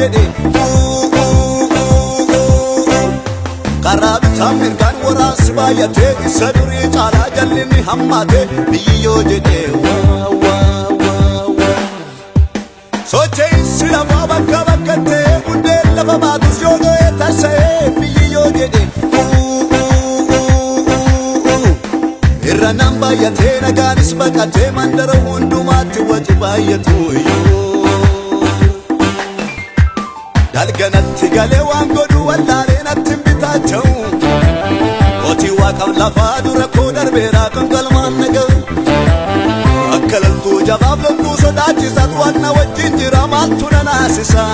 jedhe karaa bitaa mirgaan waraansi baay'atee isa durii caalaa jallinni hammaatee biyyi yoo jedhe waa waa waa waa. Socheensi lafaa bakka bakkatti buddeen lafa baatus yoo ga'e tarsa'ee biyyi yoo jedhe irra nan baay'atee nagaanis baqatee mandara hundumaatti waci baay'atu iyyuu. Dalganatti galee waan godhu wallaalee natti hin bitaacha'u. Kootii waaqaaf lafaa dura koo darbeeraa kan galmaan naga'u. Akka loltuu jabaaf loltuu sodaachisaatu waan na wajjin jira maaltu na naasisa.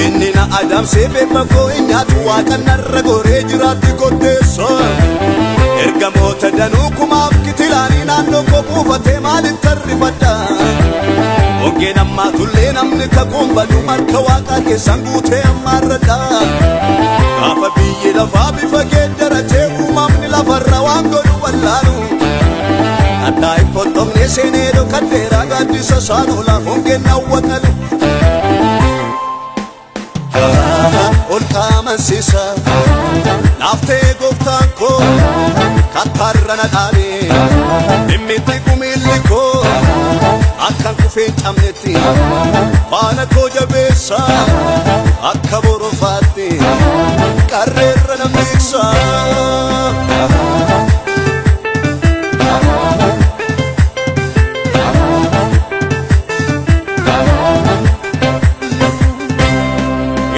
Inni na adamsee beekma koo hin nyaatu waaqa narra goree jiraatti kotteessa. Ergamoota danuu kumaaf kitilaanii naannoo koo buufatee maaliif tarrifadha? Hongeen ammaa tullee namni kakuun badu marka waaqaa keessan guutee ammaarradha. Gaafa biyyi lafaa bifa geeddaratee uumamni lafarra waan godhu wallaalu. Kattaa hin fottoqne seenee dhokadheeraa gaaddisa isaan oolaa hongeen awwaqalu. Ol qaamansiisa naaftee gooftaan koo kattaarra na dhaabe dhimmitti gumiilli koo akkan kufee hin cabnetti faana koo jabeessa akka borofaatti qarreerra na miiksa.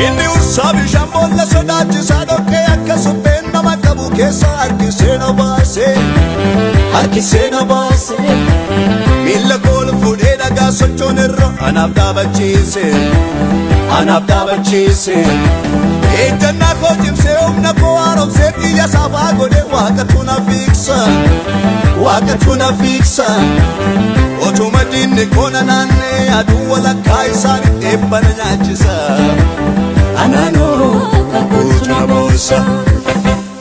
Inni ursaa bishaan boolla sodaachisaa dhoqqee akka supheen nama qabu keessa harkisee na baase. Harkisee na baase. Miilla kool fuudhee dhagaa sochoon irra anaaf dhaabachiise. Anaaf dhaabachiise. Ejjannaa koo cimsee humna koo haaromsee xiyya saafaa godhee waaqatu na fiigsa. Waaqatu na fiigsa. Otuma diinni koo na naannee aduu walakkaa isaanii eebba na nyaachisa. Anaanoo kakuutu na boonsa.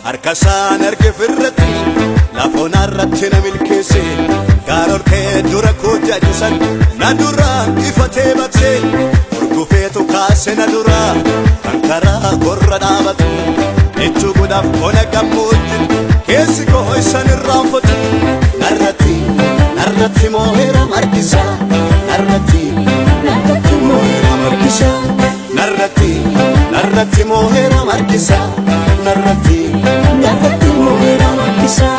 Harka isaan harkifirratti lafoon irratti na milkeesse. Gaara ol ka'ee dura koo jaajisan na dura ifatee baqse. Gurgufeetu kaase na dura kan karaa gorra dhaabatu. Jechuu godhaaf ona gammoojji keessi koo isan irraanfatu. Narratti narratti moo'eera margisa. Narratti narratti moo'eera margisa. Narratti narratti moo'eera margisa. Narratti narratti moo'eera margisa.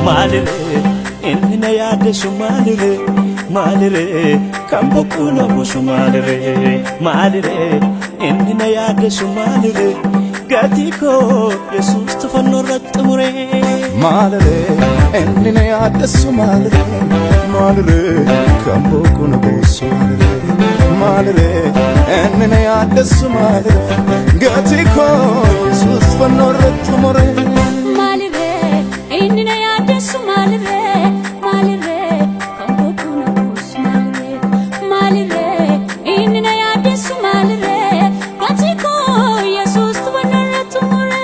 Maaliree inni na yaaddeessu maaliree maaliree kan bokkuu na buusu maaliree maaliree inni na yaaddeessu maaliree gatii koo Yesuus tufannoo irratti muree. Maaliree inni na yaaddeessu maaliree maaliree kan bokkuu na buusu maaliree maaliree inni na yaaddeessu maaliree gatii koo Yesuus fannoo irratti muree. Maaliree inni na yaaddeessu maaliree maaliree kan bokkuu na buusu maaliree maaliree inni na yaaddeessu maaliree gatii koo Yesuus tufannoo irratti muree.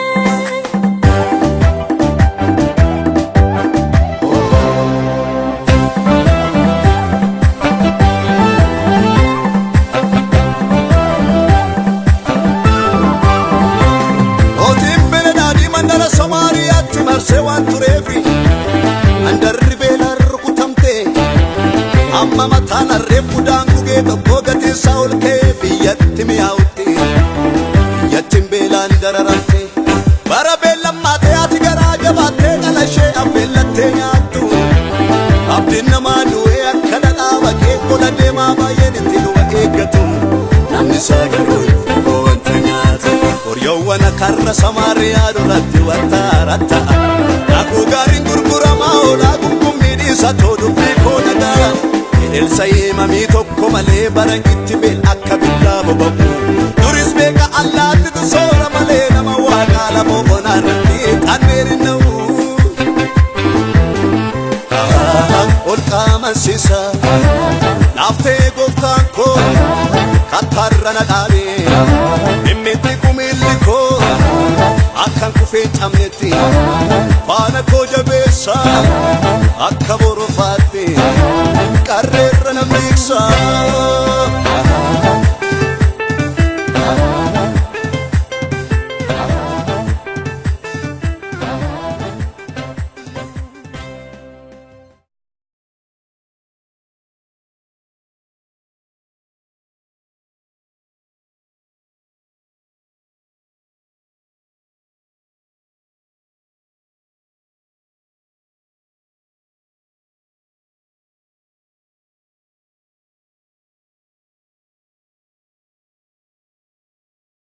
Mootiin Benedaadii mandara Samaariyaatti marsee waan tureefi mandarri beelaan rukutamte amma mataan harree budaan gugee tokko gatiin isaa ol ka'ee biyyatti mi'aawutti biyyattiin beelaan dararamte bara beellammaatee ati garaa jabaattee dhala ishee affeellattee nyaattu abdiin namaa du'ee akka dhadhaa baqee qola deemaa baay'een itti dhuba eeggatu namni isaa garuu hin qabu wanta nyaatu. Horiyoowwan karra Samaariyaa duratti wanta ratta'a. Daakuu gaariin gurguramaa oolaa gungummii dhiisa too dubbii koo dhagaa. Elsa himamii tokko malee bara itti beel akka biddaa boba'u. Duris beeka allaattitu soora malee nama waaqaa lafoo bonaa irratti xanneerin na'u. Ol qaama amansiisa. Laaftee gooftaan koo kattaarra na dhaabe, dhimmitti qumilli koo akkan kufee hin cabnetti faana koo jabeessa.